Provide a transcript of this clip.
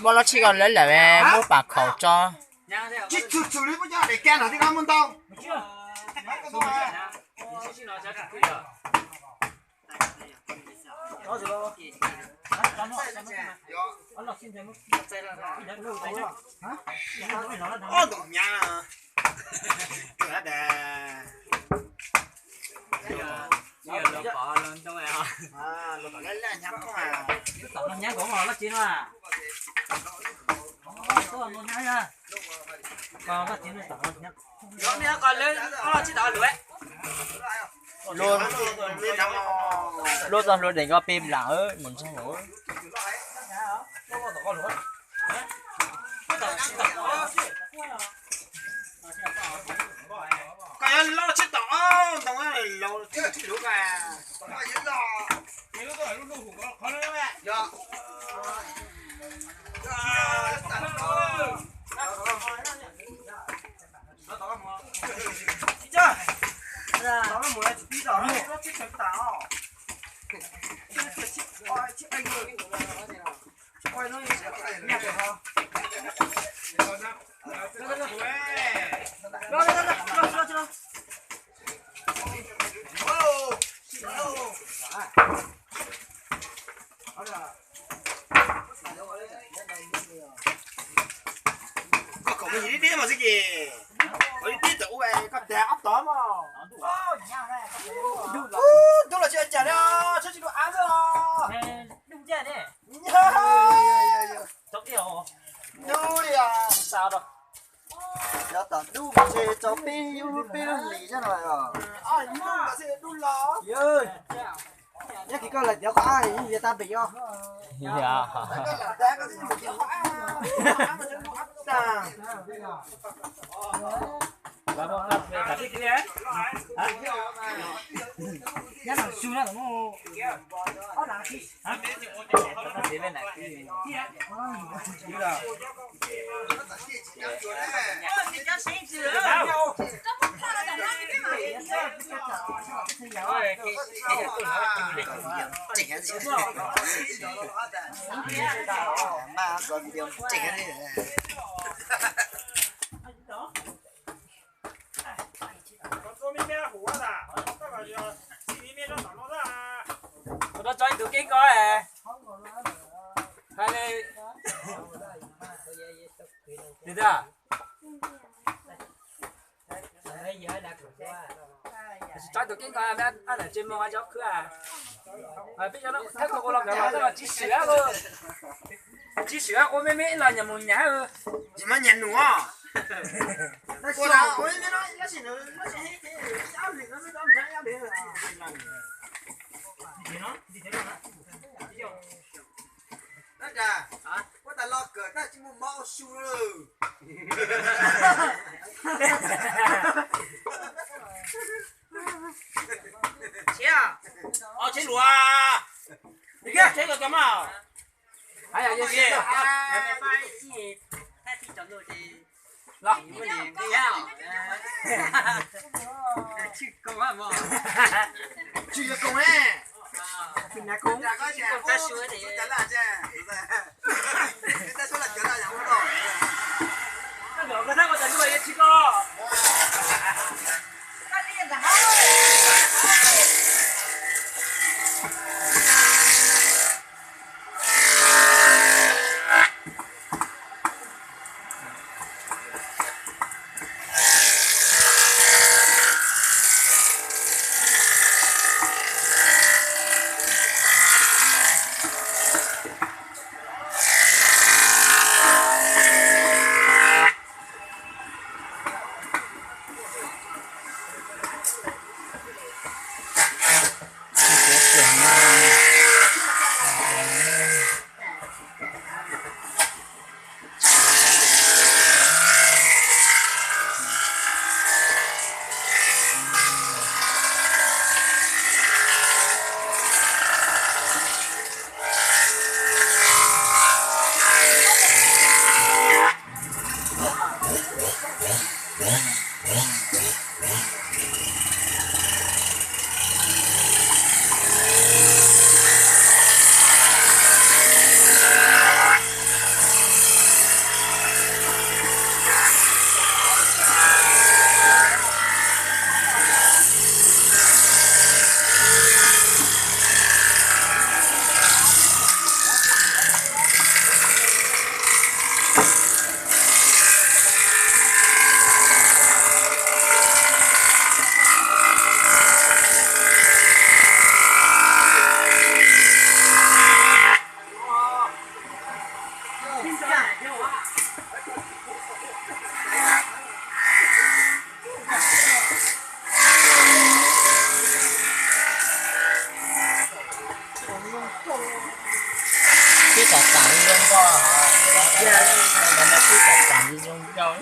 Muab lub tshib ko lawv lawm, muab pas khaum tso. Luag txog hlua deem ko pem lam mus ntseeg. Koj yuav loj tsis tau ntoo laus tsis luv ko. Koj kom me nyuam dib dib mas xwb ces, kom dib dib tawm ua koj dag ob tod mas. Ub, ntub los tsis ua cas li, tshab tsis dua av xwb os. Ntub li os. Yog tom ntub mas ntshe rau peb lub, peb lub hlis xwb no os. Yog kis koj lawm tias qhov ab yeej yuav tag pem os. Ua rau tso ib tug keeb ko. Hais li, tso ib tug keeb ko, ab lam tse moo tso khwb. Peb cov no thawb ko los nkawd los tsis swm, tsis swm ua me me los nyuam mus nyam. Tsis muaj nyam num os. Ua tas los kawm tab tsis muaj mob ua su lawm. Tsheb luav, tsheb luav cov mas. Los, tsis yog koom ne. Tam tam zoo nkauj, tam tam zoo nkauj.